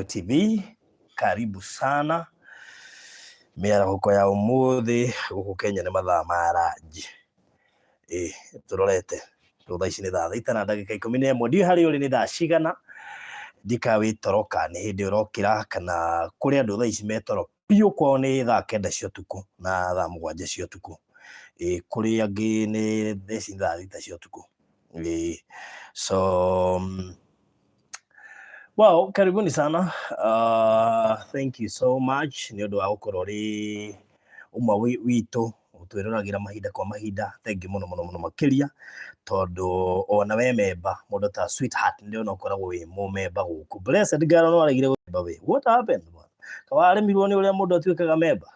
TV, karibu sana. Mĩarahũko ya ũmũthĩ gũkũ Kenya nĩ mathaa ma ranji. Ĩ tũrorete rĩu thaa ici nĩ thaa thita na ndagĩka 11. Ndiũĩ harĩa ũrĩ nĩ thaa cigana, ndika wĩ toro kana nĩ hĩndĩ ũrokĩra, kana kũrĩ andũ thaa ici me toro biũ, kwao nĩ thaa 9 cia ũtukũ na thaa 7 cia ũtukũ. Ĩ kũrĩ angĩ nĩ thaa ici nĩ thaa 6 cia ũtukũ. Ĩ so well, karibuni sana. Thank you so much nĩ ũndũ wa gũkorwo ũrĩ ũmwe witũ ũtwĩroragĩra mahinda kwa mahinda. Thank you mũno mũno mũno makĩria, tondũ ona we memba mũndũ ta Sweetheart ndĩrona ũkoragwo wĩ mũmemba gũkũ. Blessed Girl no aregire gũtemba we. What happened? Kawaremirwo nĩ ũrĩa mũndũ atuĩkaga memba.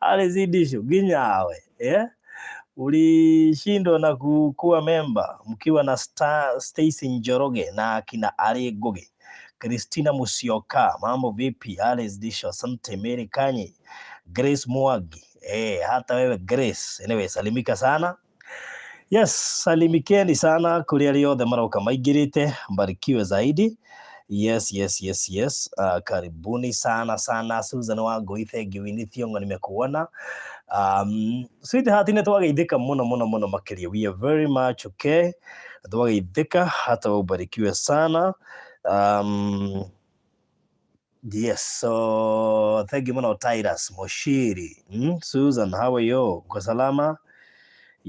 Alizidisho nginya we. Yeah? Ulishindwa na kuwa memba mkiwa na Stacy Njoroge na akina Ari Ngugi, Christina Musyoka, mambo vipi? Alice Disho, asante. Mary Kanyi, Grace Mwagi, hata wewe Grace. Anyway, salimika sana. Yes, salimikeni sana kũrĩ arĩa othe maroka maingĩrĩte, mbarikiwe zaidi. Yes. Karibuni sana sana. Susan Wangui, thank you. Winnie Thiong'o, nimekuona. Sweetheart, nĩ twageithĩka mũno mũno mũno makĩria. We are very much okay. Twageithĩka, hata wewe ubarikiwe sana. Yes, so thank you mũno Titus Moshiri. Susan, how are you? Uko salama?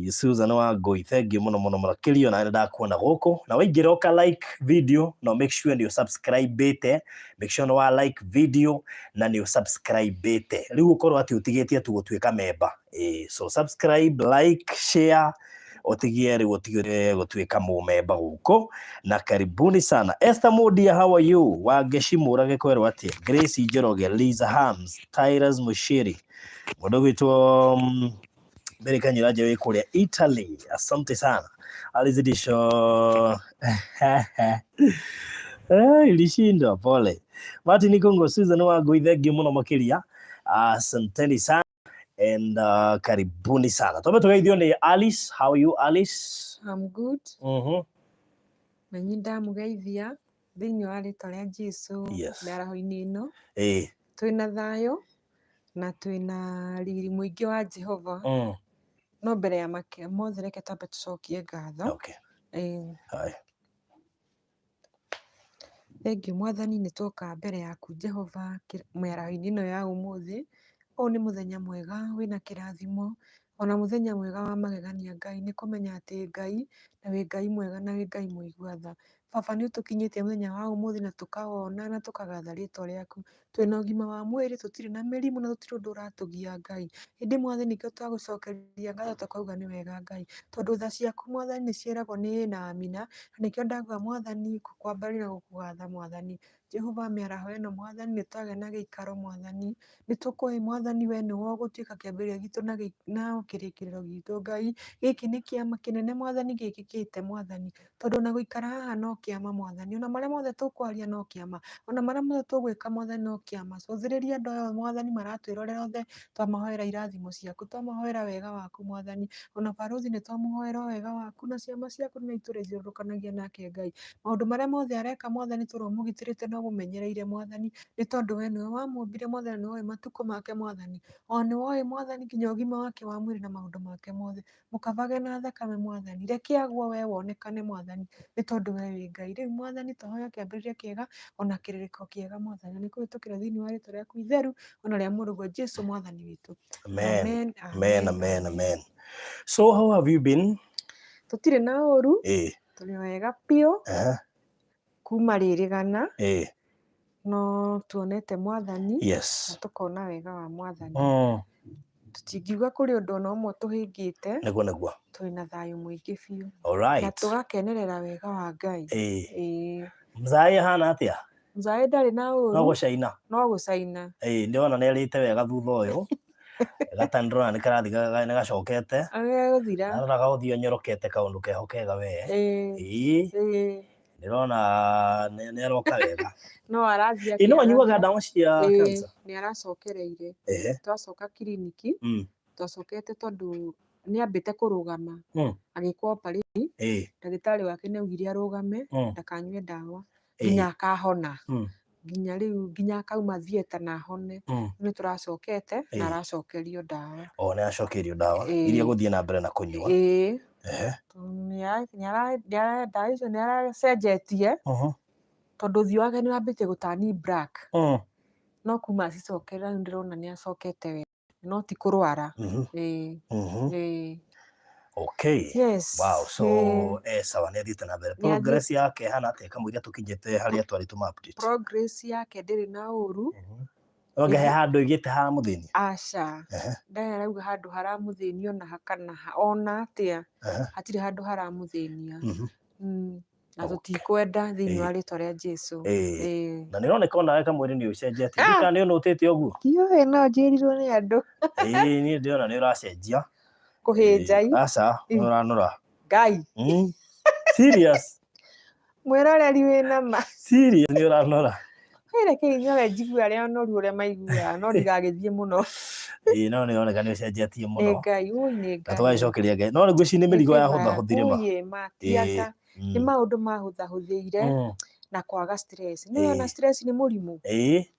Susan Wangui, thank you mũno mũno mũno makĩria, na ndakuona gũkũ. Na waingĩra ũka like video no make sure nĩ subscribe, make sure nĩ wa like video na nĩ subscribe. Rĩu ũkorwo atĩ ũtigĩtie tu gũtuĩka memba. So subscribe, like, share, ũtigie rĩu ũtige gũtuĩka mũmemba gũkũ. Na karibuni sana. Esther Mudia, how are you? Wangeshi Mũrage, kwerwo atĩa? Grace Njoroge, Liza Hams, Tyrus Mushiri, mũndũ gwĩtwo Mary Kanyuraje wĩ kũrĩa Italy, asante sana. Alizidisho ilishindwa, pole. Martin Kongo, Susan Wangui, thank you mũno makĩria, asanteni sana and karibuni sana. Twambe tũgeithio nĩ Alice. How are you, Alice? I'm good. Na niĩ ndamũgeithia thĩinĩ wa rĩtwa rĩa Jesu. Mĩaraho-inĩ ĩno twĩna thayũ na twĩna riri mũingĩ wa Jehova. No mbere ya makia mothe, reke twambe tũcokie ngatho. Haya. Thank you Mwathani, nĩ twoka mbere yaku Jehova mĩaraho-inĩ ĩno ya ũmũthĩ. Ũyũ nĩ mũthenya mwega wĩna kĩrathimo, ona mũthenya mwega wa magegania Ngai, nĩ kũmenya atĩ Ngai na wĩ Ngai mwega na wĩ Ngai mũigua tha. Baba, nĩ ũtũkinyĩtie mũthenya wa ũmũthĩ na tũkawona na tũkagatha rĩtwa rĩaku. Twĩna ũgima wa mwĩrĩ, tũtirĩ na mĩrimũ na tũtirĩ ũndũ ũratũgia Ngai. Ĩndĩ Mwathani, nĩkĩo twagũcokeria ngatho tũkauga nĩ wega Ngai, tondũ tha ciaku Mwathani nĩ ciĩragwo nĩ ĩĩ na amina, na nĩkĩo ndauga Mwathani ngũkwambarĩria na gũkũgatha Mwathani. Jehova, mĩaraho ĩno Mwathani nĩ twagĩa na gĩikaro Mwathani, nĩ tũkũĩ Mwathani we nĩwe ũgũtuĩka kĩambĩrĩria gitũ na kĩrĩkĩrĩro gitũ Ngai. Gĩkĩ nĩ kĩama kĩnene Mwathani gĩkĩkĩte Mwathani, tondũ ona gũikara haha no kĩama Mwathani, ona marĩa mothe tũkwaria no kĩama, ona marĩa mothe tũgwĩka Mwathani no kĩama. Cũthĩrĩria andũ aya Mwathani maratwĩrorera othe, twamahoera irathimo ciaku, twamahoera wega waku Mwathani, ona barũthi nĩ twamũhoera wega waku na ciama ciaku nĩ itũrĩthiũrũrũkanagia nake Ngai. Maũndũ marĩa mothe areka Mwathani, tũrĩa ũmũgitĩrĩte na ũmũmenyereire Mwathani, nĩ tondũ we nĩwe wamũmbire Mwathani, na nĩwe ũĩ matukũ make Mwathani, o nĩwe ũĩ Mwathani nginya ũgima wake wa mwĩrĩ na maũndũ make mothe. Mũkabage na thakame Mwathani, reke agwo we wonekane Mwathani, nĩ tondũ we wĩ Ngai. Rĩu Mwathani, twahoya kĩambĩrĩria kĩega ona kĩrĩrĩko kĩega Mwathani, na nĩ kũhĩtũkĩra thĩinĩ wa rĩtwa rĩaku itheru ona rĩa mũrũguo Jesu Mwathani witũ. Amen. Amen, amen, amen, amen. So how have you been? Tũtirĩ na ũru, tũrĩ wega biũ kuma rĩrĩgana, no tuonete Mwathani na tũkona wega wa Mwathani. Tũtingiuga kũrĩ ũndũ ona ũmwe tũhĩngĩte. Nĩguo nĩguo. Twĩna thayũ mũingĩ biũ All right. na tũgakenerera wega wa Ngai. Mzai ahana atĩa? Mzai ndarĩ na No ũru. gũcaina. No gũcaina. Ndĩrona nĩ arĩte wega thutha ũyũ. Gata ndĩrona nĩ karathi nĩ gacokete. Agegũthira. Ndĩrona gaũthiĩ ũnyorokete kaũndũ keho kega we. Ndĩrona nĩ aroka wega. No arathiĩ. Ĩ no anyuaga ndawa cia cancer? Nĩ aracokereire. Twacoka kiriniki, twacokete tondũ nĩ ambĩte kũrũgama agĩkwo operation. Ndagĩtarĩ wake nĩ augire arũgame, ndakanyue ndawa nginya akahona. Nginya rĩu nginya akauma theatre na ahone. Nĩ tũracokete na aracokerio ndawa. O nĩ acokeirio ndawa iria gũthiĩ na mbere na kũnyua. Ĩĩ. Ndawa icio nĩ aracenjetie tondũ ũthiũ wake nĩ wambĩtie gũ turn black. No kuma acicokera rĩu ndĩrona nĩ acokete wega no ti kũrwara. Ĩĩ. Ĩĩ. Okay. Yes. Wow. So sawa nĩ athiĩte na mbere. Nĩ athiĩ- Progress yake ĩhana atĩa kamũira tũkinyĩte harĩa twarĩ tũma update? Progress yake ndĩrĩ na ũru. Anga he handũ ĩgĩte haramũthĩnia? Aca. Ndarĩ arauga handũ haramũthĩnia ona kana ona atĩa. Hatirĩ handũ haramũthĩnia. Na tũtikwenda thĩinĩ wa rĩtwa rĩa Jesu. Ĩĩ. Na nĩ ũroneka onawe kamwĩrĩ nĩ ũcenjetie. Ndiũĩ kana nĩ ũnũtĩte ũguo? Ndiũĩ no njĩrirwo nĩ andũ. Ĩĩ niĩ ndĩrona nĩ ũracenjia. Kũhĩnja i. Aca, nĩ ũranora. Ngai. Serious. Mwĩroreri wĩna ma. Serious nĩ ũranora. Reke inyore njigue arĩa anoru ũrĩa maiguaga no ndigagĩthiĩ mũno. Ĩĩ no nĩ ũroneka nĩ ũcenjetie mũno. Nĩ Ngai, ũi nĩ Ngai. Na tũgagĩcokeria Ngai. No ngwĩciria nĩ mĩrigo yahũthahũthire ma. Ũi ma, ti aca. Nĩ maũndũ mahũthahũthĩire na kwaga stress. Nĩ wona stress nĩ mũrimũ?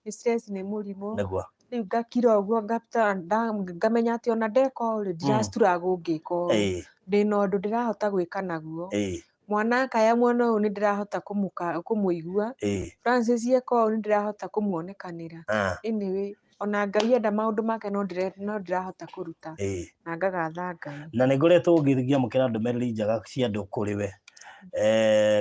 Nĩ stress nĩ mũrimũ. Nĩguo. Rĩu ngakira ũguo ngamenya atĩ ona ndeka ũũ rĩ, ndira struggle ngĩka ũũ. Ndĩna ũndũ ndĩrahota gwĩka naguo. Mwana akaya mwena ũyũ nĩ ndĩrahota kũmũigua. Francis eka ũũ nĩ ndĩrahota kũmuonekanĩra. Anyway, ona Ngai enda maũndũ make no ndĩrahota kũruta. Na ngagatha Ngai. Na nĩ ngoretwo ngĩamũkĩra ndũmĩrĩri njega cia andũ kũrĩ we.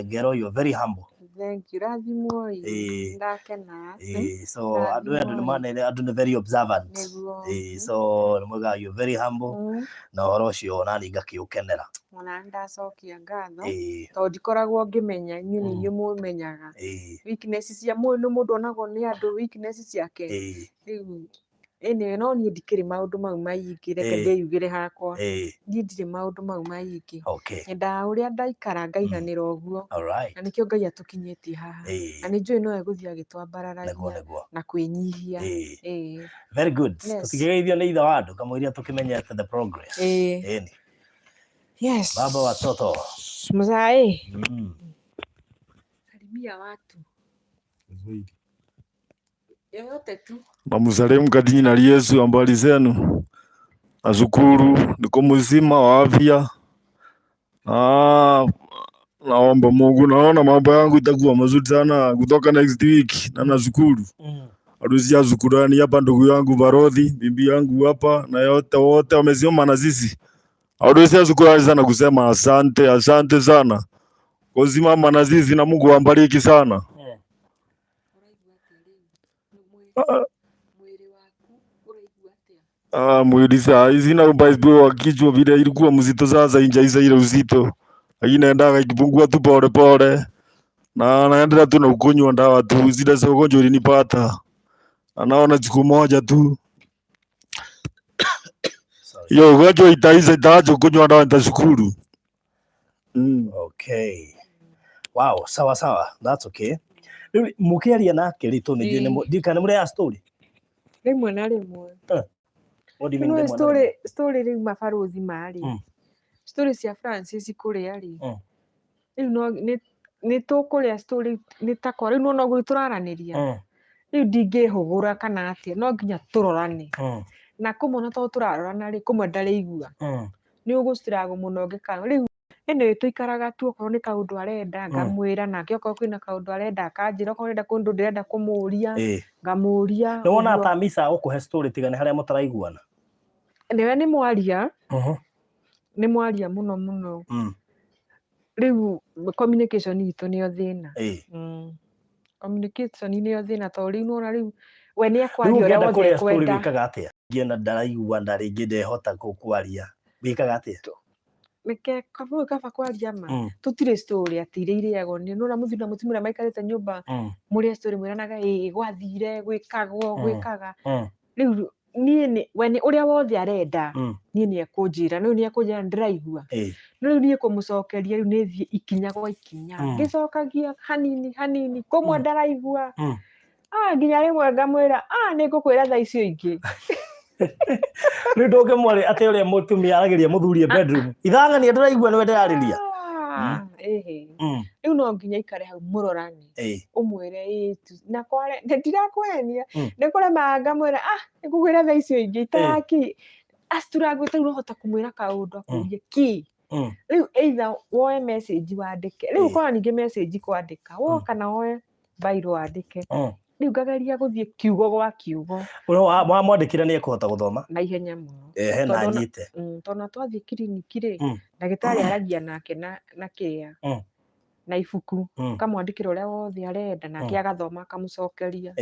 Ngerwo you are very humble. Thank you. Rathimwo ĩ. Ndakena. So andũ andũ nĩ manene, andũ nĩ very observant. So nĩ moigaga you are very humble na ũhoro ũcio nani ngakĩũkenera. Ona nĩ ndacokia ngatho tondũ ndikoragwo ngĩmenya, inyuĩ nĩ inyuĩ mũmenyaga. Weakness cia mũndũ, mũndũ onagwo nĩ andũ weakness ciake. Rĩu anyway, no niĩ ndikĩrĩ maũndũ mau maingĩ, reke ndĩyugĩre hakwa. Niĩ ndirĩ maũndũ mau maingĩ. Nyendaga ũrĩa ndaikara ngaiganĩra ũguo. Na nĩkĩo Ngai atũkinyĩtie haha. Na nĩ njũĩ no egũthiĩ agĩtwambararagia na kwĩnyihia. Very good. Tũtingĩgeithio nĩ ithe wa andũ kamũira tũkĩmenyete the progress. Ĩni. Yes. Baba watoto. Mzae. Salimia watu. Yoyote tu. Namusalimu kwa jina la Yesu, habari zenu? Nashukuru niko mzima wa afya. Naomba Mungu, naona mambo yangu itakuwa mazuri sana kutoka next week, na nashukuru. Harusi ya shukurani hapa, ndugu yangu Barodhi, bibi yangu hapa, na yote wote wamesimama na sisi. Harusi ya shukurani sana kusema asante, asante sana kusimama na sisi, na Mungu ambariki sana. Mwili saa hizi na ubaizbu wa kichwa vile ilikuwa mzito, sasa injaisa ile uzito, lakini naendaga ikipungua tu pole pole, na naendelea tu na kunywa dawa tu zile za ugonjwa ulinipata, na naona siku moja tu hiyo ugonjwa itaisha, itaacha kunywa dawa, nitashukuru. Okay. Wow, sawa sawa, that's okay. Rĩu mũkĩaria nake rĩ, tondũ nĩ njũĩ ndiũĩ kana nĩ mũrĩ story? Rĩmwe na rĩmwe. What do you mean Nĩ rĩmwe na story, rĩmwe? story rĩu mabarũthi marĩ. Story cia Francis kũrĩa rĩ. Rĩu no nĩ tũkũrĩa story nĩ ta kwa rĩu nĩwona ũguo tũraranĩria. Rĩu ndingĩhũgũra kana atĩa, no nginya tũrorane. Na kũmwe ona tondũ tũrarorana rĩ, kũmwe ndarĩigua. Nĩ ũgũ struggle mũno ũngĩka. Rĩu anyway tũikaraga tu okorwo nĩ kaũndũ arenda ngamwĩra, nake okorwo kwĩna kaũndũ arenda akanjĩra, okorwo arenda kũndũ ndĩrenda kũmũria ngamũria. Nĩ wonaga ta Misa agũkũhe story tiga nĩ harĩa mũtaraiguana? Nĩwe nĩ mwaria, nĩ mwaria mũno mũno. Rĩu communication itũ nĩyo thĩna. Communication nĩyo thĩna tondũ rĩu nĩwona rĩu we nĩ ekwaria ũrĩa Rĩu ũngĩenda wothe kũrĩa story ekwenda. wĩkaga atĩa? Ngĩona ndaraigua na rĩngĩ ndehota kwaria, wĩkaga atĩa? Reke kabũĩ kaba kwaria ma. Tũtirĩ story atĩ iria irĩagwo nĩ nĩwona mũthuri na mũtumia ũrĩa maikarĩte nyũmba mũrĩe story mwĩranaga ĩĩ gwathire gwĩkagwo gwĩkaga. Rĩu niĩ nĩ we nĩ ũrĩa wothe arenda niĩ nĩ ekũnjĩra, rĩu nĩ ekũnjĩra nĩ ndĩraigua. No rĩu niĩ kũmũcokeria rĩu nĩ thiĩ ikinya gwa ikinya. Ngĩcokagia hanini hanini kũmwe ndaraigua. Nginya rĩmwe ngamwĩra, nĩ ngũkwĩra thaa icio ingĩ. Rĩu ndũngĩmwarĩ atĩ ũrĩa mũtumia aragĩria mũthuri e bedroom. Ithang'ania ndĩraigua nĩwe ndĩrarĩria. Ah, ĩhĩ. Rĩu no nginya ikare hau mũrorane, ũmwĩre ĩĩ tu na kware ndirakwenia, nĩ kũrema ngamwĩra ah ngũkwĩra thaa icio ingĩ itaraki aciturangĩte. Rĩu ũhota kũmwĩra kaũndũ akũrie kĩ. Rĩu either woe message wandĩke, rĩu ũkora ningĩ message kwandĩka woka na woe bairo wandĩke. Rĩu ngageria gũthiĩ kiugo gwa kiugo. Wamwandĩkĩra nĩ ekũhota gũthoma na ihenya mũno. Ehe, na Tondũ anyite. Tondũ na twathiĩ kiriniki rĩ, ndagĩtarĩ aragia nake na kĩrĩa, na ibuku, akamwandĩkĩra ũrĩa wothe arenda, nake agathoma akamũcokeria.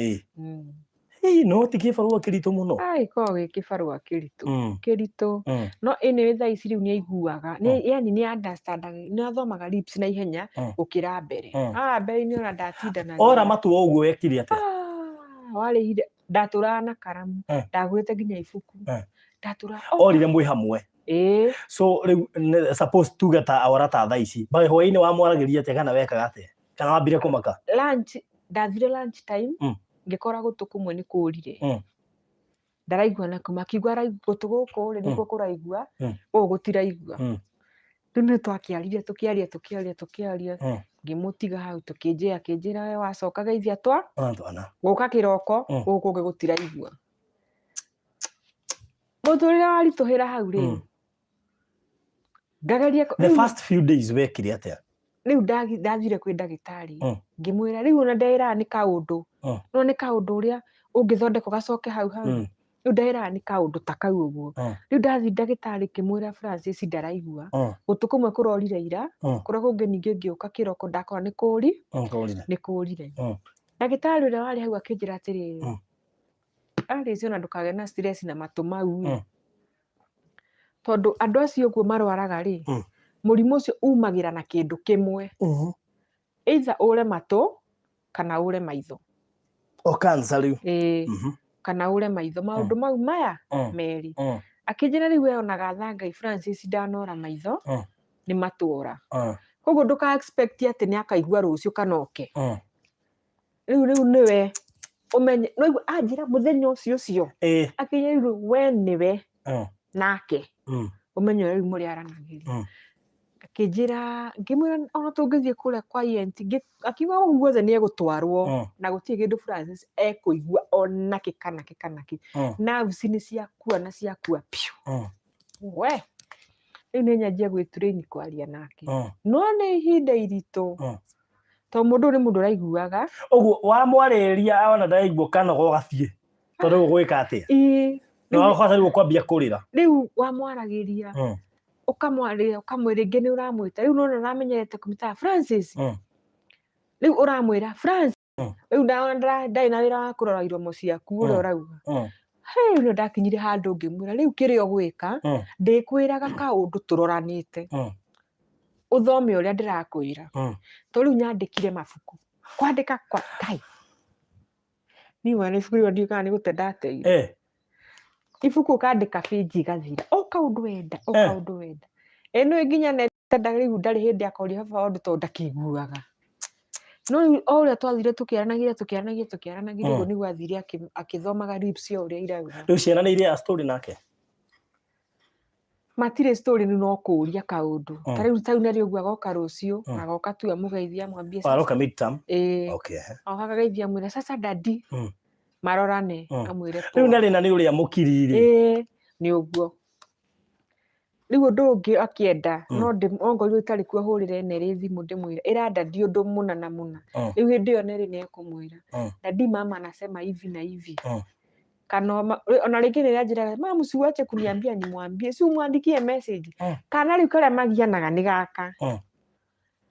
Ĩ, no ti kĩbarũa kĩritũ mũno? Ai, korwo gĩ kĩbarũa kĩritũ, kĩritũ. No anyway thaa ici rĩu nĩ aiguaga, nĩ yani nĩ understand, nĩ athomaga lips na ihenya gũkĩra mbere. Haha mbere-inĩ ona ndatindanagia. Ora matu ũguo wekire atĩa? Ah, warĩ ihinda ndatũraga na karamu, ndagũrĩte nginya ibuku, ndatũraga. Orire mwĩ hamwe? Ĩĩ. So rĩu suppose tuge ta ora ta thaa ici by hwaĩ-inĩ wamwaragĩria atĩa kana wekaga atĩa kana wambire kũmaka? Lunch, ndathire lunch time, ngĩkora gũtũ kũmwe nĩ kũrire. Ndaraigua na kuma akiuga gũtũ gũkũ rĩ nĩkuo kũraigua, gũkũ gũtiraigua. Rĩu nĩ twakĩaririe, tũkĩaria, tũkĩaria, tũkĩaria, ngĩmũtiga hau, tũkĩnjĩra, akĩnjĩra we wacoka geithia twa Twana. Gũka kĩroko, gũkũ kũngĩ gũtiraigua. Mũtũrĩre waritũhĩra hau rĩ, ngageria The first few days wekire atĩa? Rĩu ndathire kwĩ ndagĩtarĩ, ngĩmwĩra rĩu ona ndĩraga nĩ kaũndũ, no nĩ kaũndũ ũrĩa ũngĩthondeka gacoke hau hau. Rĩu ndĩraga nĩ kaũndũ ta kau ũguo. Rĩu ndathiĩ ndagĩtarĩ ngĩmwĩra Francis ndaraigua, gũtũ kũmwe kũrorire ira, kũrĩa kũngĩ ningĩ ngĩũka kĩroko ndakora nĩ kũri Kũrire. Nĩ kũrire. Ndagĩtarĩ ũrĩa warĩ hau akĩnjĩra atĩrĩrĩ, Alice, ona ndũkagĩe na stress na matũ mau ĩ, tondũ andũ acio ũguo marwaraga rĩ, mũrimũ ũcio umagĩra na kĩndũ kĩmwe, either ũre matũ kana ũre maitho. O cancer rĩu. Ĩĩ, kana ũre maitho, maũndũ mau maya merĩ. Akĩnjĩra rĩu we onaga tha Ngai Francis ndanora maitho, nĩ matũra, koguo ndũka expect atĩ nĩ akaigua rũciũ kana oke. Rĩu nĩwe ũmenye no igua anjĩra mũthenya ũcio ũcio, akĩnjĩra rĩu we nĩwe nake ũmenye ũrĩa rĩu mũrĩ aranagĩria. Akĩnjĩra, ngĩmwĩra ona tũngĩthiĩ kũrĩa kwa ENT, akiuga ũguo guothe nĩ egũtwarwo, na gũtirĩ kĩndũ Francis ekũigua ona kĩ kana kĩ kana kĩ. Nerves nĩ ciakua na ciakua piũ. We rĩu nĩ nyanjia gwĩtrain kwaria nake, no nĩ ihinda iritũ, tondũ mũndũ ũyũ nĩ mũndũ ũraiguaga. Ũguo wamwarĩrĩria ona ndaraigua kanoga ũgathiĩ tondũ rĩu ũgwĩka atĩa? Ĩĩ. Na wakwaca rĩu ũkwambia kũrĩra. Rĩu wamwaragĩria, ũkamwarĩria, ũkamwĩra, rĩngĩ nĩ ũramwĩta rĩu nona ũramenyerete kũmĩtaga Francis, rĩu ũramwĩra Francis, rĩu ndarĩ na wĩra wa kũrora iromo ciaku ũrĩa ũrauga. Hey, rĩu ndakinyire handũ ngĩmwĩra rĩu kĩrĩa ũgwĩka, ndĩkwĩraga kaũndũ tũroranĩte, ũthome ũrĩa ndĩrakwĩra, to rĩu nyandĩkire mabuku kwandĩka kwa kai niĩ mwene ibuku rĩu ndiũĩ kana nĩ gũte ndateire. Ibuku ũkandĩka page igathira, o kaũndũ wenda, o kaũndũ wenda. Ĩ nĩ nginya rĩu ndarĩ hĩndĩ akoria baba ũndũ tondũ ndakĩiguaga. No rĩu o ũrĩa twathire tũkĩaranagĩria, tũkĩaranagĩria, tũkĩaranagĩria, ũguo nĩguo athire akĩthomaga lips o ũrĩa irauga. Rĩu ciana nĩ irĩa story nake? Matirĩ story, rĩu no kũũria kaũndũ. Ta rĩu narĩ ũguo agoka rũciũ, agoka tu amũgeithie amwambie sasa. Aroka midterm? Ĩĩ. Okay. Agoka akageithia amwĩre sasa daddy, marorane, amwĩre Rĩu poa. narĩ na nĩ ũrĩa mũkiriri. Ĩĩ, nĩ ũguo. Rĩu ũndũ ũngĩ akĩenda, no ongorwo itarĩ kuo hũrĩre Nerĩ thimũ ndĩmwĩre ĩra daddy ũndũ mũna na mũna. Rĩu hĩndĩ ĩyo Nerĩ nĩ ekũmwĩra, daddy, mama anasema hivi na hivi. Kana ona rĩngĩ nĩ anjĩraga, mamu, si uache kuniambia nimwambie, si umwandikie message. Kana rĩu karĩa magianaga nĩ gaka.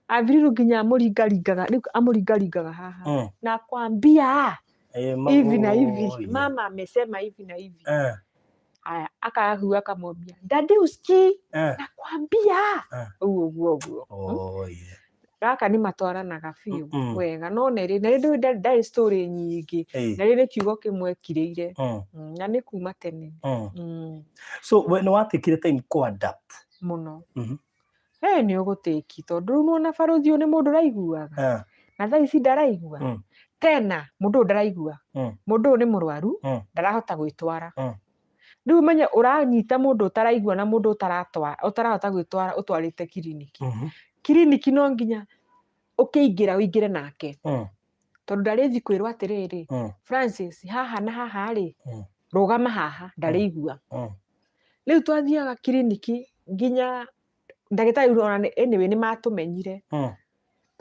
Athiriru nginya amũringaringaga, rĩu amũringaringaga haha. Nakwambia hivi na hivi, Magoi. mama amesema hivi na hivi. Aya, akahua akamwambia daddy usikii, nakwambia ũguo ũguo ũguo. Oh, yeah. Gaka nĩ matwaranaga biũ wega, no nerĩ ndũĩ ndarĩ story nyingĩ. Nerĩ nĩ kiugo kĩmwe ekirĩire. Na nĩ kuma tene. So we nĩ watikire time kũ adapt? Mũno. He nĩ ũgũtĩki tondũ rĩu nĩwona barũthi ũyũ nĩ mũndũ ũraiguaga, na thaa ici ndaraigua. Tena mũndũ ũyũ ndaraigua, mũndũ ũyũ nĩ mũrwaru, ndarahota gwĩtwara. Rĩu ũmenye ũranyita mũndũ ũtaraigua na mũndũ ũtarahota gwĩtwara ũtwarĩte kiriniki. Kiriniki no nginya ũkĩingĩra ũingĩre nake, tondũ ndarĩthi kwĩrwo atĩrĩrĩ, Francis haha na haha rĩ, rũgama haha, ndarĩigua. Rĩu twathiaga kiriniki nginya ndagĩtarĩ ona anyway nĩ matũmenyire.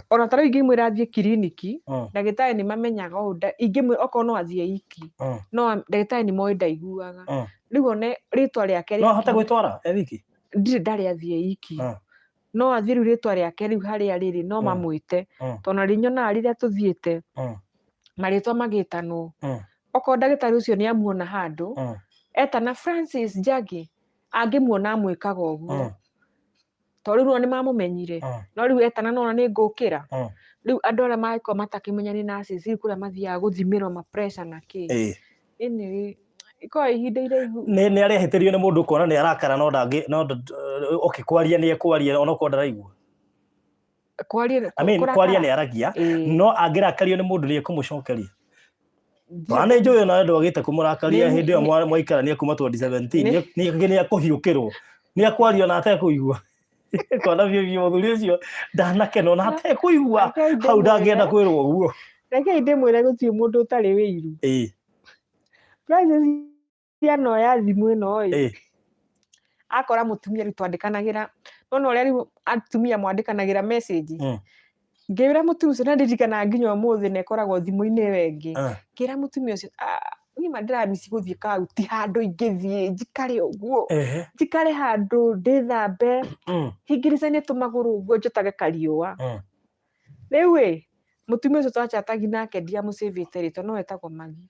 Ona ta rĩu ingĩmwĩra athiĩ kiriniki, ndagĩtarĩ nĩ mamenyaga ũũ, ingĩmwĩra okorwo no athiĩ iki, no ndagĩtarĩ nĩ moĩ ndaiguaga. Rĩu one rĩtwa rĩake No ahote gwĩtwara e wiki? Ndirĩ ndarĩ athiĩ iki. No athiĩ rĩu rĩtwa rĩake rĩu harĩa rĩrĩ no mamwĩte. Tondũ na nyonaga rĩrĩa tũthiĩte marĩtwa magĩtanwo, okorwo ndagĩtarĩ ũcio nĩ amuona handũ, etana Francis Njagi, angĩmuona amwĩkaga ũguo. Tondũ rĩu nĩ mamũmenyire, no rĩu etana nona nĩ ngũkĩra. Rĩu andũ arĩa mangĩkorwo matakĩmenya nĩ nurses rĩu kũrĩa mathiaga gũthimĩrwo ma pressure na kĩ. Anyway, ĩkoragwo ihinda iraihu. Nĩ arehĩtĩrio nĩ mũndũ ũkona nĩ arakara no ndangĩ no okay kwaria nĩ ekwaria onokorwo ndaraigua. Kwaria, I mean, kwaria nĩ aragia, no angĩrakario nĩ mũndũ nĩ ekũmũcokeria. Ona nĩ njũĩ ona ndwagĩte kũmũrakaria hĩndĩ ĩyo mwaikarania kuma 2017, ningĩ nĩ ekũhiũkĩrwo, nĩ ekwaria ona atekũigua. Kona biũ biũ mũthuri ũcio ndanakena ona atekũigua, hau ndangĩenda kwĩrwo ũguo. Rekei ndĩmwĩre gũtirĩ mũndũ ũtarĩ wĩiru. Francis anoya thimũ ĩno ĩ, akora mũtumia rĩu twandĩkanagĩra, nona ũrĩa rĩu atumia mwandĩkanagĩra message. Ngĩra mũtumia ũcio, na ndirikanaga nginya ũmũthĩ na ĩkoragwo thimũ-inĩ ĩyo ĩngĩ. Ngĩra mũtumia ũcio, niĩ ma ndĩramici gũthiĩ kauti handũ ingĩthiĩ njikare ũguo. Njikare handũ ndĩthambe, hingĩricanie tũmagũrũ ũguo njotage kariũa. Rĩu ĩ, mũtumia ũcio twachatagi nake ndiamũcĩvĩte rĩtwa, no etagwo Magi.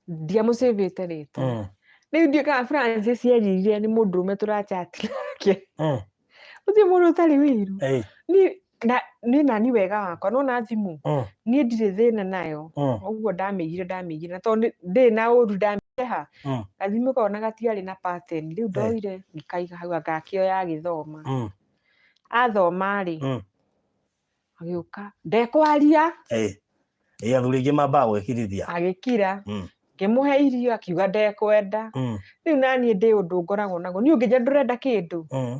Ndiamũcĩvĩte rĩtwa. Rĩu ndiũĩ kana Francis eririre nĩ mũndũrũme tũrachati nake. Gũtirĩ mũndũ ũtarĩ wĩiru. Niĩ nani wega wakwa, nĩwona thimũ, niĩ ndirĩ thĩna nayo. Ũguo ndamĩigire na tondũ ndĩrĩ na ũru ndamĩhe, gathimũ kau ona gatiarĩ na pattern, rĩu ndoire ngĩkaiga hau anga akĩoya agĩthoma. Athoma rĩ, agĩũka ndekwaria. Ĩ athuri aingĩ mambaga gwĩkirithia. Agĩkira. Ngĩmũhe irio akiuga ndekwenda. Rĩu naniĩ ndĩ ũndũ ngoragwo naguo, niĩ ũngĩnjĩra ndũrenda kĩndũ,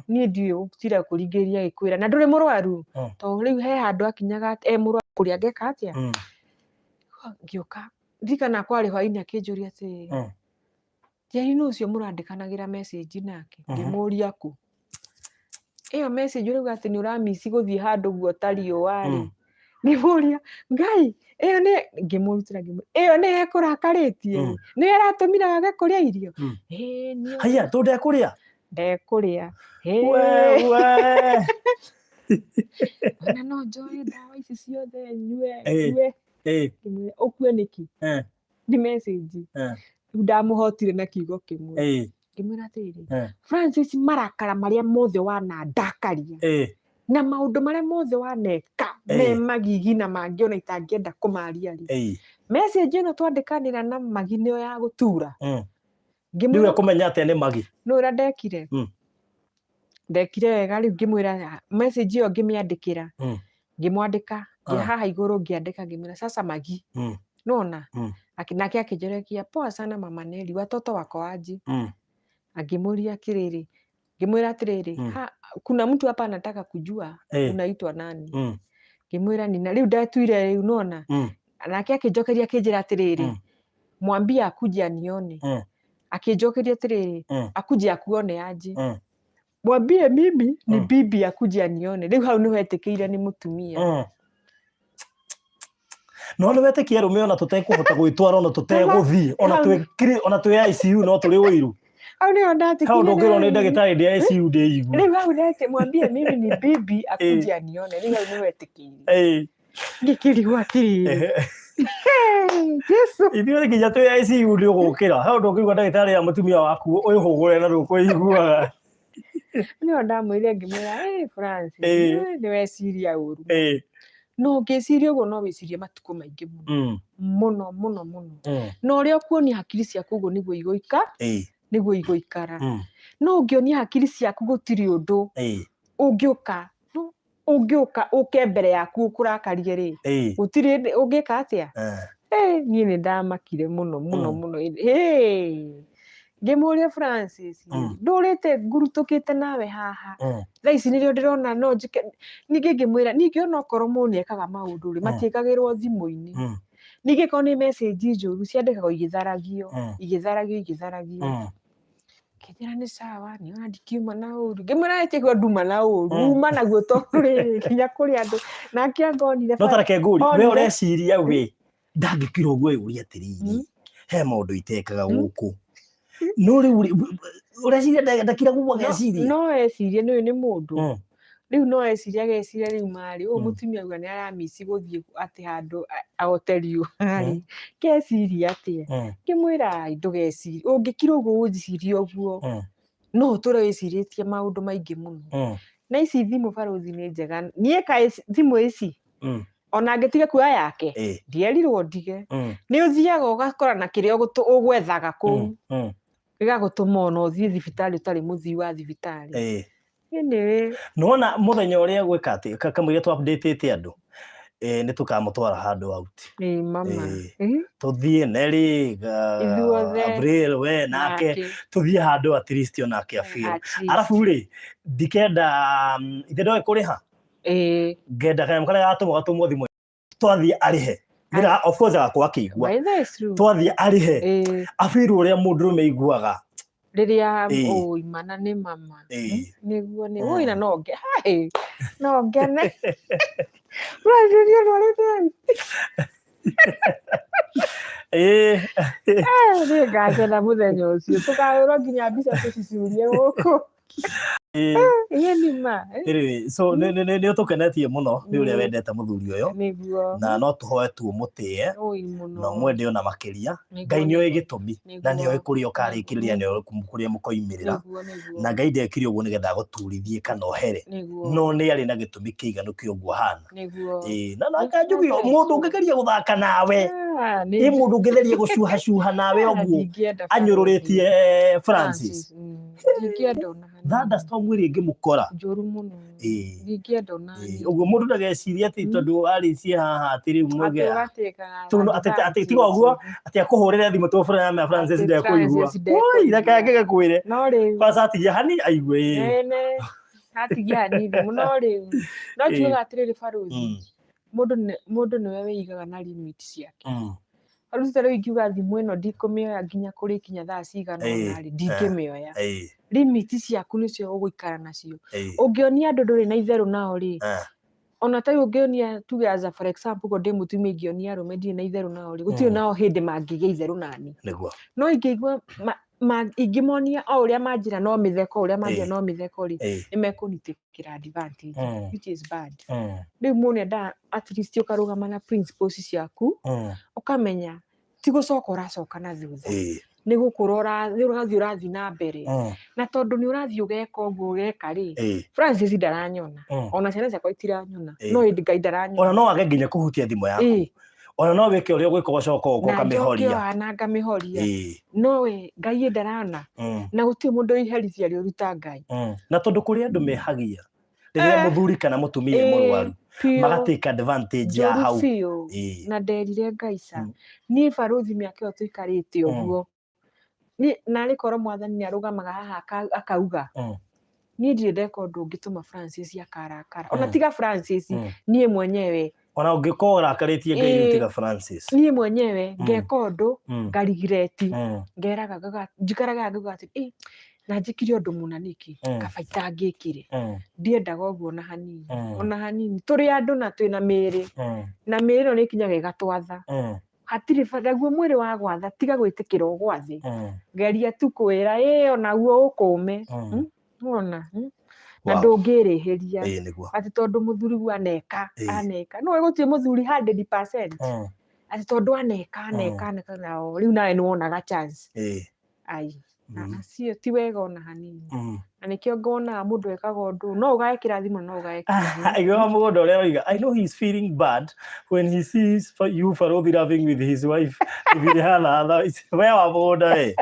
niĩ ndiũĩ gũtira kũringĩrĩria gĩkwĩra na ndũrĩ mũrwaru, tondũ rĩu he handũ akinyaga e mũrwaru kũrĩa angĩka atĩa. Ngĩũka ndirikana kwarĩ hwainĩ akĩnjũria atĩrĩrĩ, Njeri nũ ũcio mũrandĩkanagĩra message nake? Ngĩmũria kũ? Ĩyo message ũrauga atĩ nĩ ũramici gũthiĩ handũ guota riũa rĩ. Ngĩmũria, Ngai, ĩyo nĩ ngĩmũrutĩra ngĩmwĩra, ĩyo nĩyo ĩkũrakarĩtie? Nĩyo ĩratũmire wage kũrĩa irio? Ĩĩ niĩ Haiya, tondũ ndekũrĩa? Ndekũrĩa. We, we. Ona no njoe ndawa ici ciothe nyue, ngue. Ngĩmwĩra, ũkue nĩkĩ? Nĩ message. Rĩu ndamũhotire na kiugo kĩmwe. Ngĩmwĩra atĩrĩrĩ, Francis, marakara marĩa mothe wanandakaria na maũndũ marĩa mothe waneka me magigi na mangĩ ona itangĩenda kũmaria rĩ, message ĩno twandĩkanĩra na Magi nĩyo ya gũtura. Rĩu ekũmenya atĩa nĩ Magi? Nĩ ũrĩa ndekire? Ndekire wega rĩu ngĩmwĩra message ĩyo ngĩmĩandĩkĩra. Ngĩmwandĩka, haha igũrũ ngĩandĩka ngĩmwĩra sasa Magi. Nona? Nake akĩnjorekia poa sana mama Nelly, watoto wako aje? Angĩmũria atĩrĩrĩ, ngĩmwĩra atĩrĩrĩ, kuna mtu hapa anataka kujua unaitwa nani? Ngĩmwĩra nina, rĩu ndatuire rĩu nona? Nake akĩnjokeria akĩnjĩra atĩrĩrĩ, mwambie akuje anione. Akĩnjokeria atĩrĩrĩ, akuje akuone aje? Mwambie mimi ni bibi akuje anione. Rĩu hau nĩho etĩkĩire nĩ mũtumia. No nĩ wetĩkia arũme ona tũtekũhota gwĩtwara ona tũtegũthiĩ ona twĩ ona twĩ ICU no tũrĩ ũiru. Hau nĩho ndatĩkĩire. Hau ndũngĩrwo nĩ ndagĩtarĩ ndĩ ICU ndĩigue. Rĩu hau ndetĩ mwambie mimi ni bibi akuje anione. Rĩu hau nĩho etĩkĩire. Ngĩkĩrigwo atĩrĩrĩ. Jesu. Ithuĩ nginya twĩ ICU nĩ ũgũkĩra. Hau ndũngĩigua ndagĩtarĩ ya mũtumia waku ũyũhũgũre na ndũkũiguaga. Nĩho ndamwĩrire ngĩmwĩra, Francis, nĩ weciria ũru. No ũngĩciria ũguo no wĩcirie matukũ maingĩ mũno. Mũno mũno mũno. Na ũrĩa ũkuonia hakiri ciaku ũguo nĩguo igũika, nĩguo igũikara. No ũngĩonia hakiri ciaku gũtirĩ ũndũ ũngĩũka, no ũngĩũka ũke mbere yaku ũkũrakarie rĩ, gũtirĩ ũngĩka atĩa? Niĩ nĩ ndamakire mũno mũno mũno. Ngĩmũria Francis, ndũrĩte ngurutũkĩte nawe haha thaa ici nĩrĩo ndĩrona no njĩke. Ningĩ ngĩmwĩra ningĩ onokorwo mũndũ nĩekaga maũndũ rĩ, matiĩkagĩrwo thimũ-inĩ. Ningĩ korwo nĩ message njũru ciandĩkagwo igĩtharagio, igĩtharagio, igĩtharagio. Ngĩnjĩra nĩ sawa, niĩ ona ndikiuma na ũru. Ngĩmwĩra ĩtigwo nduma na ũru, uma naguo tondũ rĩrĩ nginya kũrĩ andũ. Nake anga onire No tareke ngũrie, we onire ũreciria we ndangĩkira ũguo ũrie atĩrĩrĩ, he maũndũ itekaga gũkũ. No rĩu rĩ, ũreciria ndakira guo no ageciria? No ecirie nĩ ũyũ nĩ mũndũ. Rĩu no ecirie ageciria rĩu marĩ ũyũ mũtumia auga nĩ aramici gũthiĩ atĩ handũ ahote riũa rĩ, keciria atĩa? Ngĩmwĩra ai ndũgecirie, ũngĩkira ũguo ũnjicirie ũguo, no ũtũre wĩcirĩtie maũndũ maingĩ mũno. Na ici thimũ barũthi nĩ njega, niĩ kaĩ thimũ ici ona ngĩtiga kuoya yake, ndierirwo ndige. Nĩ ũthiaga ũgakora na kĩrĩa ũgwethaga kũu, gĩgagũtũma ona ũthiĩ thibitarĩ ũtarĩ mũthii wa thibitarĩ. Anyway. Nĩwona mũthenya ũrĩa gwĩka atĩ kamũira tũ update andũ, nĩ tũkamũtwara handũ out. Ĩ mama. Tũthiĩ Nelly, Ithuothe. Avril, we nake, Nake. tũthiĩ handũ at least onake afeel. At least. Arabu rĩ, ndikenda ithe ndoĩ kũrĩha. Ngenda kanyamũ karĩa gatũmwo gatũmwo thimũ twathiĩ arĩhe. Nĩra of course agakorwo akĩigua. By the way, it's true. Twathiĩ arĩhe. Afeel ũrĩa mũndũrũme aiguaga. Rĩrĩa ũimana nĩ mama. Nĩguo nĩ ũina no nge hai no ngene. Ũraciria ndwarĩte. Nĩ ngakena mũthenya ũcio tũkahũrwo nginya mbica tũcicurie gũkũ. Ĩĩ nĩ ma. Anyway, so nĩ nĩ ũtũkenetie mũno nĩ ũrĩa wendete mũthuri ũyũ. Nĩguo. Na no tũhoe tu ũmũtĩe Ũi mũno. na ũmwende ona makĩria. Ngai nĩ oĩ gĩtũmi na nĩ oĩ kũrĩa ũkarĩkĩrĩria, nĩ oĩ kũrĩa mũkoimĩrĩra. Nĩguo nĩguo. Na Ngai ndekire ũguo nĩgetha agũturithie kana ohere. Nĩguo. No nĩ arĩ na gĩtũmi kĩiganu kĩa ũguo ahana. Nĩguo. Ĩĩ, na nake njuge mũndũ ũngĩgeria gũthaka nawe, Ah, ĩ mũndũ ũngĩgeria gũcuhacuha nawe ũguo ndingĩenda anyũrũrĩtie Francis. Ndingĩenda ona hanini. Thunderstorm ĩrĩa ĩngĩmũkora. Njũru mũno. Ndingĩenda ona hanini. Ũguo mũndũ ndagecirie atĩ tondũ arĩcie haha atĩ rĩu Atĩ mũgea. ũgatĩka Tondũ atĩ tiga ũguo atĩ akũhũrĩre thimũ to ya Francis Atĩ ndekũigua. Francis ndekũigua. Oi, reke angĩgakwĩre. No rĩu Kwanza atigia hani aigue. Ene atigia hanini mũno rĩu. No njugaga atĩrĩrĩ barũthi, mũndũ nĩwe wĩigaga na limit ciake. Barũthi ta rĩu ingiuga thimũ ĩno ndikũmĩoya nginya kũrĩkinya thaa cigana ũna rĩ, ndingĩmĩoya. Limit ciaku nĩcio ũgũikara nacio. Ũngĩonia andũ ndũrĩ na itherũ nao rĩ, ona ta rĩu ũngĩonia tuge as a for example ũguo ndĩ mũtumia ingĩonia arũme ndirĩ na itherũ nao rĩ, gũtirĩ nao hĩndĩ mangĩgĩa itherũ nani. Nĩguo. No ingĩigua ingĩmonia o ũrĩa manjĩra no mĩtheko, ũrĩa manjĩra no mĩtheko rĩ, nĩ mekũnitĩkĩra advantage, which is bad. Rĩu mũndũ endaga at least ũkarũgama na principles ciaku, ũkamenya ti gũcoka ũracoka na thutha. Nĩ gũkũra ũrathiĩ ũrathiĩ na mbere. Na tondũ nĩ ũrathiĩ ũgeka ũguo ũgeka rĩ, Francis ndaranyona. Ona ciana ciakwa itiranyona. No ĩndĩ Ngai ndaranyona. Ona no age nginya kũhutia thimũ yaku. Ona no wĩke ũrĩa ũgwĩka ũgacoka ũka Na njoke ũkamĩhoria. o na ngamĩhoria. No we Ngai ndarona. Na gũtirĩ mũndũ iherithia rĩũru ta Ngai. Na tondũ kũrĩ andũ mehagia rĩrĩa mũthuri kana mũtumia e mũrwaru, magatake advantage ya Njũru hau. biũ. Na nderire Ngai ca. Niĩ barũthi mĩaka ĩyo tũikarĩte ũguo. Niĩ narĩ korwo mwathani nĩ arũgamaga haha akauga. Niĩ ndirĩ ndeka ũndũ ũngĩtũma Francis akarakara. Ona tiga Francis, niĩ mwenyewe. Ona ũngĩkorwo ũrakarĩtie Ngai rĩu tiga Francis. Niĩ mwenyewe ngeka ũndũ, ngarigireti, ngeraga njikaraga ngauga atĩ, na njĩkire ũndũ mũna nĩkĩ? Kaba itangĩkire. Ndiendaga ũguo ona hanini. Ona hanini. Tũrĩ andũ na twĩna mĩĩrĩ. Na mĩĩrĩ ĩno nĩ ĩkinyaga ĩgatwatha. Hatirĩ bata, naguo mwĩrĩ wa gwatha, tiga gwĩtĩkĩra ũgwathe. Geria tu kwĩra, onaguo ũkũme. Wona? Na ndũngĩrĩhĩria. Nĩguo. Atĩ tondũ mũthuri guo aneka, aneka. No gũtirĩ mũthuri 100%. Atĩ tondũ aneka, aneka, aneka, na o, rĩu nawe nĩwonaga chance. Ai. Acio ti wega ona hanini. Na nĩkĩo ngonaga mũndũ ekaga ũndũ, no ũgae kĩrathimo, no ũgae kĩrathimo. Aigua mũgũnda ũrĩa oiga, I know he's feeling bad when he sees you Farodhi loving with his wife. Ibiri hana, we wa mũgũnda we.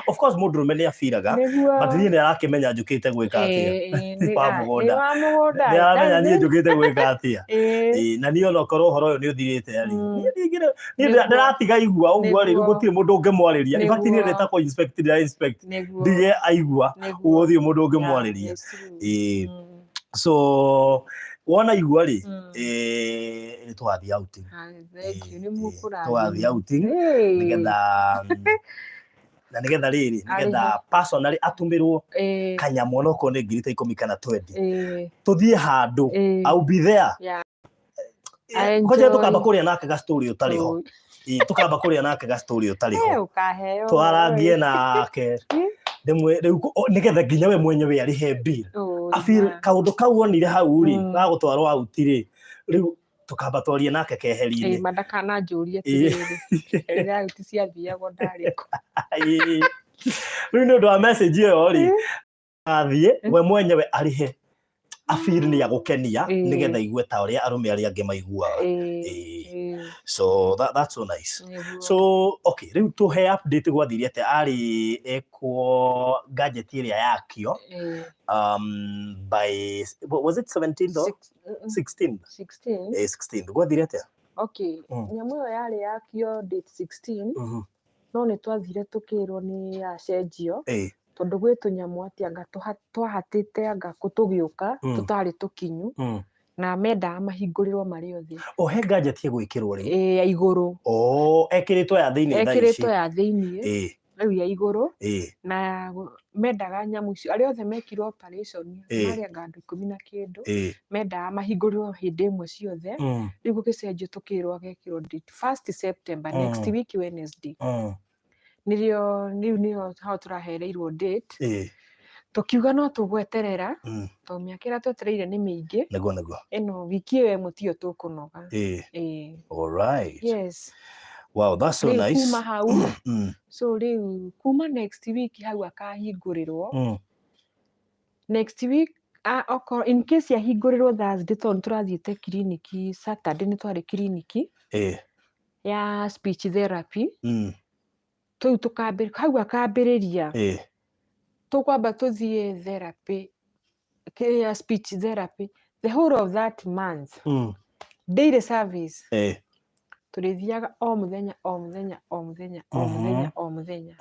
Of course mũndũrũme nĩ abiraga, Nĩguo. but niĩ nĩ arakĩmenya njũkĩte gwĩka atĩa. Ĩĩ, ĩĩ, Wa nĩ mũgũnda. wa mũgũnda. Nĩ aramenya niĩ That's it. njũkĩte gwĩka atĩa. Ĩĩ. Ĩĩ, na niĩ ona okorwo ũhoro ũyũ nĩ ũthirĩte rĩ, niĩ niĩ Nĩguo. ndĩratiga igua ũguo rĩ, rĩu Nĩguo. gũtirĩ mũndũ ũngĩmwarĩria. In fact niĩ Nĩguo. ndĩtagwo inspect, ndĩra inspect Nĩguo. ndige aigua, Nĩguo. ũguo gũtirĩ mũndũ Yeah, ũngĩmwarĩria. it's true. Ĩĩ. So wona igua rĩ, nĩ tũgathiĩ outing. Ah, thank you. Ĩĩ, Nĩ ĩĩ, mũkũrathimwo. tũgathiĩ outing Ĩĩ. nĩgetha na nĩgetha rĩrĩ, nĩgetha Arĩhe. personally atũmĩrwo Ĩĩ. kanyamũ onokorwo nĩ ngiri ta 10 kana 20, Ĩĩ. tũthiĩ handũ. Ĩĩ. I'll be there. Yeah. I Kwanja enjoy. tũkamba kũrĩa nake ga story ũtarĩ ho. Ĩĩ, tũkamba kũrĩa nake ga story ũtarĩ Eh, ho, ũkaheo. twarangie nake, ndĩmwĩ rĩu nĩgetha nginya we mwenyewe arĩhe bill, Ũ, afeel yeah. kaũndũ kau onire hau rĩ, gagũtwarwo out rĩ, rĩu tũkamba twarie nake keheri-inĩ. Ĩĩ, ma ndakananjũrie Ĩĩ. atĩrĩrĩ, rĩrĩa out ciathiagwo ndarĩ kũ? Ĩĩ. Rĩu nĩ ũndũ wa message ĩyo rĩ, athiĩ we mwenyewe arĩhe, afeel nĩ agũkenia, nĩgetha igue ta ũrĩa arũme arĩa angĩ maiguaga. Ĩĩ. Ĩĩ. Ĩĩ. So that's so nice. Nĩguo. So okay, rĩu tũhe update, gwathire atĩa arĩ ekwo gadget ĩrĩa yakio? Ĩĩ. By was it 17th or 16th? 16. Eh, 16th. Gwathire atĩa? Okay. Nyamũ ĩyo yarĩ yakio date 16, no nĩ twathire tũkĩrwo nĩ yacenjio, tondũ gwĩ tũnyamũ atĩ anga twahatĩte anga kũ tũgĩũka tũtarĩ tũkinyu, na mendaga mahingũrĩrwo marĩ othe. O he gadget ĩgwĩkĩrwo rĩu? Ĩĩ, ya igũrũ. Oh, ekĩrĩtwo ya thĩinĩ thaa ici? Ekĩrĩtwo ya thĩiniĩ, rĩu ya igũrũ. Na mendaga nyamũ icio, arĩa othe mekirwo operation, marĩ anga andũ 10 na kĩndũ, mendaga mahingũrĩrwo hĩndĩ ĩmwe ciothe. Rĩu gũgĩcenjio, tũkĩrwo agekĩrwo date 1st September, next week Wednesday. Nĩrĩo rĩu, nĩho hau tũrahereirwo date. Tũkiuga no tũgweterera, tondũ mĩaka ĩrĩa twetereire nĩ mĩingĩ. Nĩguo nĩguo. Ĩno wiki ĩyo ĩmwe tiyo tũkũnoga. Ĩĩ. All right. Yes. Wow, that's so Rĩu nice. kuma hau, so rĩu kuma next week hau akahingũrĩrwo. Next week, okorwo in case yahingũrĩrwo Thursday, tondũ nĩ tũrathiĩte kiriniki Saturday, nĩ twarĩ kiriniki ya speech therapy. Rĩu tũkambĩ hau akambĩrĩria, tũkwamba tũthiĩ therapy ya speech therapy the whole of that month, daily service. Tũrĩthiaga o mũthenya, o mũthenya, o mũthenya, o mũthenya, o mũthenya.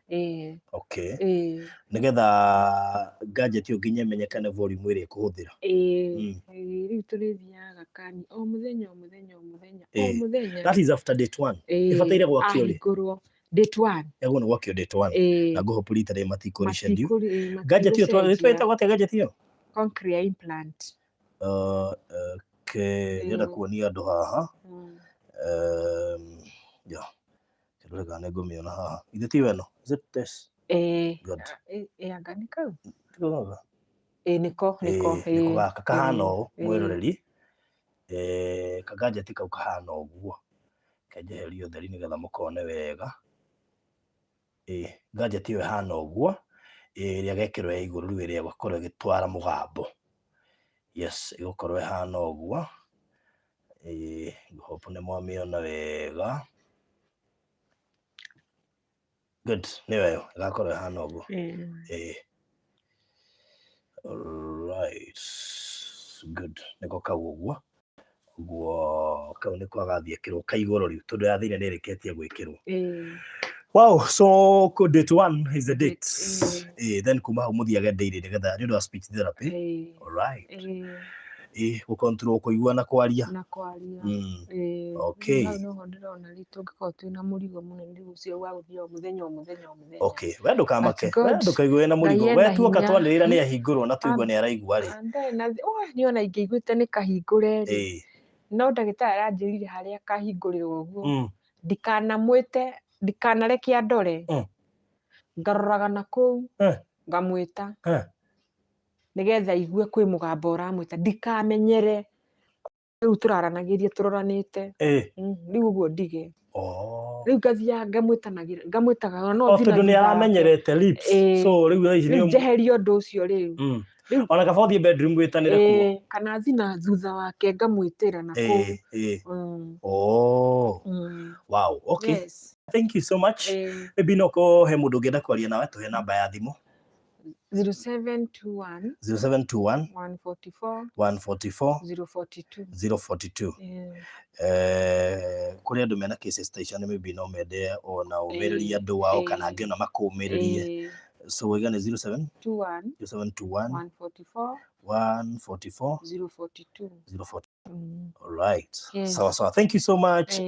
Ĩĩ. Okay. Ĩĩ. Nĩgetha gadget ĩyo nginya ĩmenyekane volume ĩrĩa ĩkũhũthĩra. Ĩĩ. Ĩĩ, rĩu tũrĩthiaga kani o mũthenya, o mũthenya, o mũthenya, o mũthenya. That is after date one. Ĩĩ. Ĩbataire gwakio rĩ? Ahingũrwo date one. Yagwo nĩ gwakio date one. Na ngũhope rita rĩrĩ matikũreschedule. Ĩĩ, Gadget ĩyo matigũcenjia. twĩtagwo atĩa gadget ĩyo? Cochlear implant. Okay, ndĩrenda kuonia andũ haha. Yeah. Kĩrore kana nĩngũmĩona haha. Ithe tiyo ĩno? Is it this? Ĩĩ. Good. Ĩĩ, anga nĩ kau? Tiko gaka? Ĩĩ, nĩko nĩko. Ĩĩ, nĩko gaka kahana ũũ, Ĩĩ. mwĩroreri. Kagadget kau kahana ũguo. Kenjeherie ũtheri nĩgetha mũkone wega. Ĩĩ, gadget ĩyo ĩhana ũguo, ĩrĩa gekĩrwo ya igũrũ rĩu, ĩrĩa ĩgũkorwo ĩgĩtwara mũgambo. Yes, ĩgũkorwo ĩhana ũguo. Ĩĩ, hope nĩ mwamĩona wega. Good, nĩyo ĩyo, ĩgakorwo ĩhana ũguo. Ĩĩ. Alright. Good. Nĩko kau ũguo. Ũguo kau nĩko agathiĩ ekĩrwo ka igũrũ rĩu, tondũ ya thĩinĩ nĩ ĩrĩkĩtie gwĩkĩrwo. Wow, so date one is the date. Then kuma hau mũthiage daily nĩgetha nĩ ũndũ wa speech therapy. Alright. Ĩĩ, gũcontrol kũigua na kwaria. Na kwaria. Ĩĩ. Okay. Hau noho ndĩrona rĩu tũngĩkorwo twĩna mũrigo mũnene rĩu ũcio wa gũthiĩ o mũthenya, o mũthenya, o mũthenya. Okay, we ndũkamake. But We God, ndũkaigue wĩna mũrigo. Ngai We ena tuoka hinya. twanĩrĩra nĩ ahingũrwo na tũigua nĩ araigua rĩ. Ah, ndarĩ na oh, niĩ ona ingĩaiguĩte nĩ kahingũre rĩ, no ndagĩtarĩ aranjĩrire harĩa kahingũrĩrwo ũguo, ndikanamwĩte, ndikanareke andore, ngaroraga na kũu, ngamwĩta, nĩgetha aigue kwĩ mũgambo ũramwĩta, ndikamenyere rĩu tũraranagĩria tũroranĩte. Rĩu ũguo ndige. Oh. Rĩu ngathiaga ngamwĩtanagĩra, ngamwĩtaga ona no O thiĩ na tondũ nĩ thutha wake. aramenyerete lips. Ĩĩ. So rĩu thaa ici Rĩu nĩ njeherie ũndũ ũcio rĩu. Rĩu Ona kaba ũthiĩ bedroom wĩtanĩre kuo. Ĩĩ, kana thiĩ na thutha wake ngamwĩtĩra na kũu. Oh. Wow, okay. Yes. Thank you so much. Maybe no ko he mundu ungienda kwaria nawe, tuhe namba ya thimu. 0721 0721 144 144 042. 042. Kũrĩ andũ mena cases ta icio, maybe no mende ona ũmĩrĩrie andũ ao kana angĩ ona makũmĩrĩrie. So waiga nĩ 07 21 0721 144 144 042. 042. All right. Yes. Sawa sawa, thank you so much.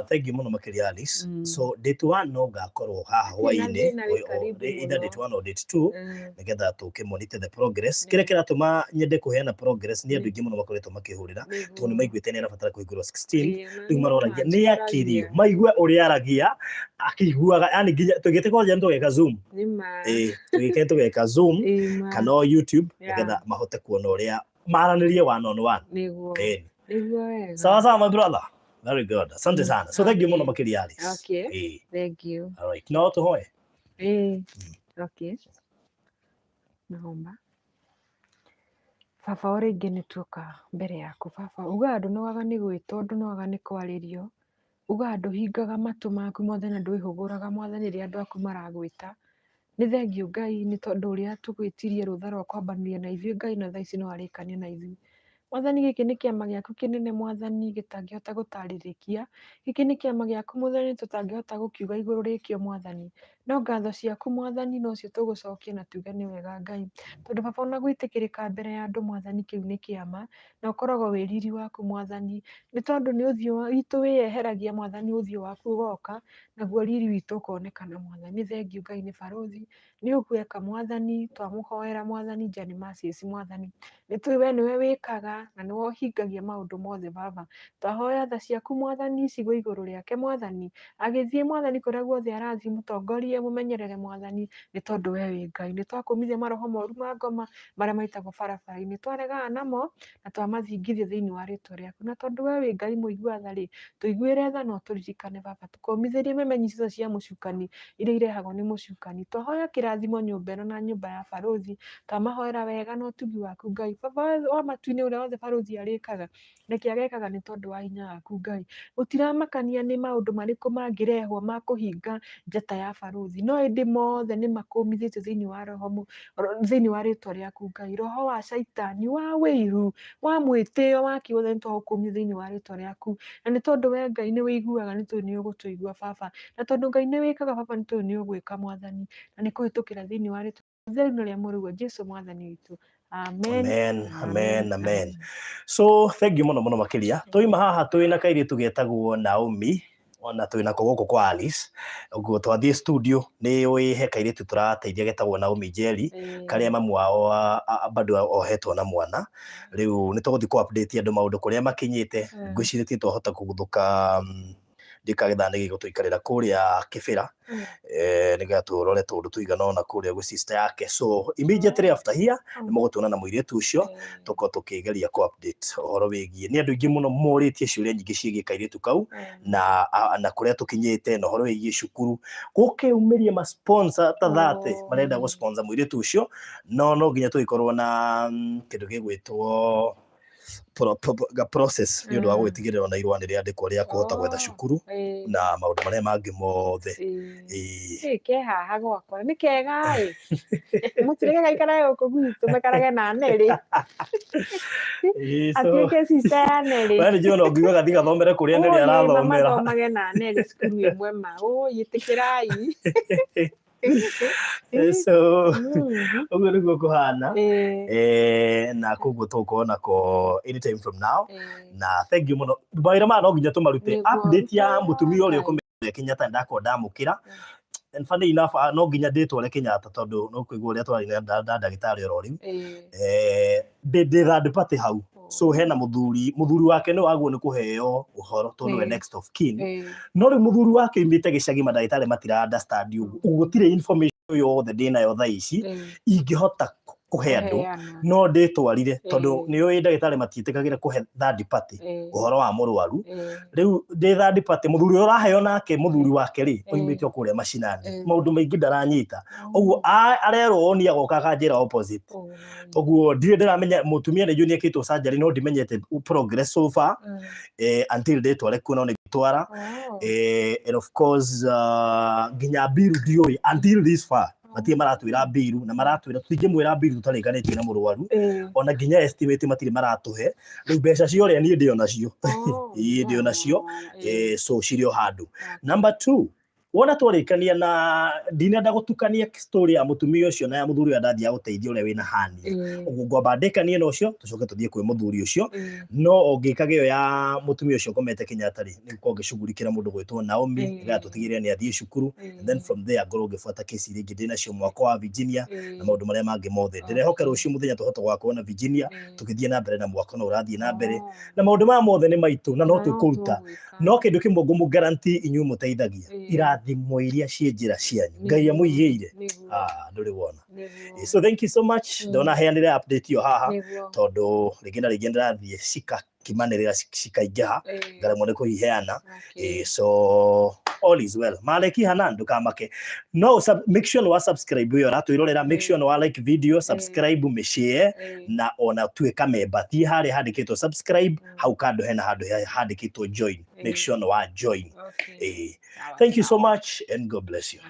Thank you muno makiria, Alice. So date 1 no ngakorwo haha hwainĩ. Thĩna wĩ karibu either mũno. Date 1 or date 2, nigetha tũke monitor the progress. Kĩrĩa kĩratũma nyende kũheana progress nĩ andũ aingĩ mũno makoretwo makĩhũrĩra, tondũ nĩ maiguĩte nĩ arabatara kũhingũrwo 16. Rĩu maroragia nĩ akĩrio maigue ũrĩa aragia akĩiguaga, yani nginya tũgĩte kwanja nĩ tũgeka Zoom. Nĩma. Ĩĩ, tũgĩke tũgeka Zoom kana o YouTube, nĩgetha mahote kuona ũrĩa maranĩrie one on one. Nĩguo. Ĩĩ. Nĩguo wega. Sawa sawa, my brother, very good, asante sana. So thank you mũno makĩria, Alice. Okay. Ĩĩ. Thank you. All right, no tũhoe. Okay. Naomba. Baba o rĩngĩ nĩ tuoka mbere yaku baba. Ugaga ndũnogaga nĩ gwĩtwo, ndũnogaga nĩ kwarĩrio. Ugaga ndũhingaga matũ maku mothe na ndwĩhũgũraga, Mwathani, rĩrĩa andũ aku maragwĩta. Nĩ thengiũ Ngai nĩ tondũ ũrĩa tũgwĩtirie rũtha rwa kwambanĩria na ithuĩ Ngai, na thaa ici no arĩkania na ithuĩ. Mwathani, gĩkĩ nĩ kĩama gĩaku kĩnene, Mwathani, gĩtangĩhota gũtarĩrĩkia. Gĩkĩ nĩ kĩama gĩaku, Mwathani, tũtangĩhota gũkiuga igũrũ rĩkĩo, Mwathani. No ngatho ciaku, Mwathani, nocio tũgũcokia na tuge nĩ wega Ngai. Tondũ baba, ona gwĩtĩkĩrĩka mbere ya andũ, Mwathani, kĩu nĩ kĩama na ũkoragwo wĩ riri waku, Mwathani. Nĩ tondũ nĩ ũthiũ witũ wĩyeheragia, Mwathani, ũthiũ waku ũgoka naguo riri witũ ũkonekana, Mwathani. Nĩ thengiũ Ngai nĩ barũthi nĩ ũgwĩka, Mwathani, twamũhoera, Mwathani, Jane Mercies, Mwathani. Nĩ tũĩ we nĩwe wĩkaga na nĩwe ũhingagia maũndũ mothe, baba. Twahoya tha ciaku, Mwathani, cigwe igũrũ rĩake, Mwathani. Agĩthiĩ, Mwathani, kũrĩa guothe arathiĩ, mũtongorie, mũmenyerere, Mwathani, nĩ tondũ we wĩ Ngai. Nĩ twakũmithia maroho moru ma ngoma marĩa maitagwo barabara-inĩ, twaregana namo na twamathingithia thĩinĩ wa rĩtwa rĩaku. Na tondũ we wĩ Ngai mũigua tha rĩ, tũiguĩre tha na ũtũririkane baba, tũkũmithĩrie memenyi ciothe cia mũcukani iria irehagwo nĩ mũcukani. Twahoya kĩrathimo nyũmba ĩno na nyũmba ya barũthi, twamahoera wega na ũtugi waku Ngai. Baba wa matu-inĩ, ũrĩa wothe barũthi arĩkaga, reke agekaga nĩ tondũ wa hinya waku Ngai. Gũtiramakania nĩ maũndũ marĩkũ mangĩrehwo ma kũhinga njata ya barũthi, no ĩndĩ mothe nĩ makũmithĩtio thĩinĩ wa roho thĩinĩ wa rĩtwa rĩaku Ngai. Roho wa caitani, wa wĩiru, wa mwĩtĩo, wa kĩothe nĩ twaũkũmia thĩinĩ wa rĩtwa rĩaku. Na nĩ tondũ we Ngai nĩ wĩiguaga, nĩ tũĩ nĩ ũgũtũigua baba. Na tondũ Ngai nĩ wĩkaga baba, nĩ tũĩ nĩ ũgwĩka, Mwathani. Na nĩ kũhĩtũkĩra thĩinĩ wa rĩtwa theru na rĩa mũrũguo Jesu Mwathani witũ. Amen. Amen, amen, amen. So thank you muno muno makiria. Tũima haha twĩna kairĩtu getagwo Naomi, ona twĩnako gũkũ kwa Alice. Ũguo twathiĩ studio nĩ ũĩ he kairĩtu tũrateithia getagwo Naomi Njeri, karĩa mamu wao bado ohetwo na mwana. Rĩu nĩ tũgũthiĩ kũ update andũ maũndũ kũrĩa makinyĩte. Ngwĩcirĩtie twahota kũguthũka ndikagĩthaa nĩ gĩgũtũikarĩra kũrĩa Kĩbĩra, nĩgetha tũrore tũndũ tũigana ũna kũrĩa gwĩ sister yake. So immediately after here nĩ mũgũtuona na mũirĩtu ũcio, tũkorwo tũkĩgeria kũ update ũhoro wĩgiĩ nĩ andũ aingĩ mũno morĩtie ciũria nyingĩ ciĩgiĩ kairĩtu kau na kũrĩa tũkinyĩte na ũhoro wĩgiĩ cukuru, gũkĩumĩria ma sponsor ta 30 marenda gũ sponsor mũirĩtu ũcio, no nginya tũgĩkorwo na kĩndũ gĩgwĩtwo process nĩ ũndũ wa gũgĩtigĩrĩra ona irũa nĩ rĩandĩkwo rĩa kũhota gwetha cukuru na maũndũ marĩa mangĩ mothe. Ĩĩ. Ĩ ke haha gwakwa nĩ kega ĩ, mũtireke gaikarage gũkũ gwitũ, maikarage na Nelly. Ĩĩ, so atuĩke sister ya Nelly. We nĩ njũĩ ona ũngiuga gathiĩ gathomere kũrĩa Nelly Ũyũ ma arathomera. Mathomage na Nelly cukuru ĩmwe ma ũĩ ĩtĩkĩrai. So ũguo nĩguo kũhana. Na koguo tũgũkorwo nako anytime from now. Na thank you mũno. Mawĩra maya no nginya tũmarute. Update ya Ruta mũtumia ũrĩa wĩra. ũkomete Kenyatta ndakorwo ndamũkĩra. And funny enough, no nginya ndĩtware Kenyatta tondũ no kũigua ũrĩa twarĩ na ndagĩtarĩ oro rĩu. Ndĩ third party hau. So hena mũthuri wake nĩ wagwo nĩ kũheo ũhoro tondũ nĩwe next of kin. No rĩu mũthuri wake oimĩte gĩcagi, mandagĩtarĩ matira understand ũguo. Ũguo gũtirĩ information yothe ndĩnayo thaa ici ingĩhota Kũhe andũ. Kũheana. No ndĩtwarire tondũ nĩ ũĩ ndagĩtarĩ matiĩtĩkagĩra kũhe third party ũhoro wa mũrwaru. Rĩu ndĩ third party, mũthuri ũrĩa ũraheo nake, mũthuri wake rĩ, oimĩte o kũrĩa macinani, maũndũ maingĩ ndaranyita ũguo. Arerwo ni agoka akanjĩra opposite. Ũguo ndirĩ ndĩramenya mũtumia nĩ njũĩ nĩ ekĩtwo surgery, no ndimenyete progress so far until ndĩtware kuo, no nĩ ngĩtwara. And of course nginya biru ndiũĩ until this far, matirĩ maratwĩra biru, na maratwĩra tũtingĩmwĩra biru tũtarĩkanĩtie na mũrwaru. Ona nginya estimate matirĩ maratũhe. Rĩu mbeca cia ũrĩa niĩ ndĩ o nacio. Ĩĩ, ndĩ o nacio. So cirĩ o handũ. Number two, wona twarĩkania na ndinenda gũtukania story ya mũtumia ũcio na ya mũthuri ũrĩa ndathiaga gũteithia, ũrĩa wĩna hania. Ũguo ngwamba ndĩkanie na ũcio, tũcoke tũthiĩ kwĩ mũthuri ũcio. No ũngĩkaga ĩyo ya mũtumia ũcio ũkomete Kenyatta rĩ, nĩ gũkorwo ngĩcugurikĩra mũndũ gwĩtwo Naomi, nĩgetha tũtigĩrĩre nĩ athiĩ cukuru, and then from there ngorwo ngĩbuata kesi iria ingĩ ndĩ nacio mwako wa Virginia na maũndũ marĩa mangĩ mothe. Ndĩrehoka rũciũ mũthenya tũhote gũgakorwo na Virginia, tũgĩthiĩ na mbere na mwako no ũrathiĩ na mbere, na maũndũ maya mothe nĩ maitũ na no tũkũruta. No kĩndũ kĩmwe ngũmũ guarantee inyuĩ mũteithagia, irathimo iria ciĩ njĩra cianyu Ngai amũigĩire. Ah, ndũrĩ wona. So thank you so much. Ndona heanire update ĩyo haha tondũ rĩngĩ na rĩngĩ ndĩrathiĩ cikakimanĩrĩra, cikaingĩha, ngaremwo nĩ kũiheana. So all is well. Maleki Hanan, ndũkamake. No make sure nĩ wa subscribe ĩyo ũratwĩrorera, make sure nĩ wa like video, subscribe, mĩshare, na ona tuĩka member. Thiĩ harĩa handĩkĩtwo subscribe, hau kando hena handũ handĩkĩtwo join, make sure nĩ wa join. Thank you so much and God bless you.